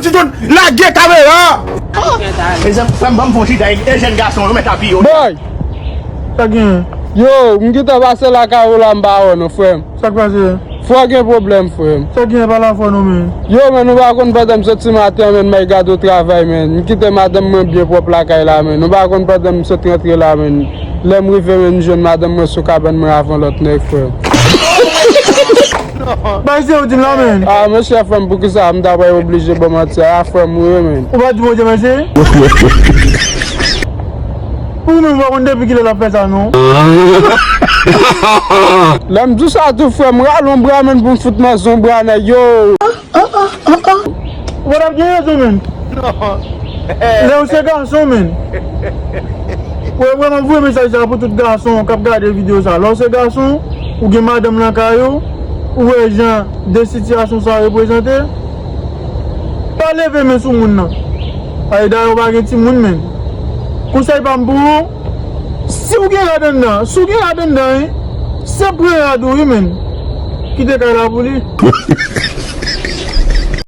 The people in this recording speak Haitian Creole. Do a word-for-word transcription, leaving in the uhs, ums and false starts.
Ti John, lage kamera! Mezanmi, frè m, ban m fè yon chita e jèn gason yo mèt apiye yo. Boy! Sa gen? Yo, m gentan pase lakay ou la, m pa wè non, frè m. Sa k pase? Frè, gen pwoblèm, frè m. Sa gen, pale afè non, men. Yo, men, ou pa konn pandan m soti maten, men, m al gade w travay, men. M kite madanm mwen byen pwòp lakay la, men. Ou pa konn pandan m sot rantre la, men. Lè m rive, men, m jwenn madanm mwen sou kabann mwen avan lòt nèg, frè m. Bay se ou di m la, men. Ah, monchè, frè m, poukisa m ta pral oblije ba w manti a? A, frè m, ou ye, men. Ou pa di Bondye mèsi? Ou menm, ou pa konn depi kilè l ap fè sa, non? Lè m di w sa tou, frè m, rale yon bra, men, pou m fout nan zon bra nèg yo. Ou pa t ap gen rezon, men. Lè w se gason, men. Ou wè, m ap voye mesaj sa pou tout gason k ap gade videyo sa. Lè w se gason, ou gen madanm lakay ou, ou wè jan de sitiyasyon sa reprezante, pa leve men sou moun nan. Ay, dayè, ou pa gen timoun, men. Konsèy pa m pou ou, si w gen rad anndan, si w gen rad anndan, wi, se pran rad ou, wi, men. Kite kay la pou li.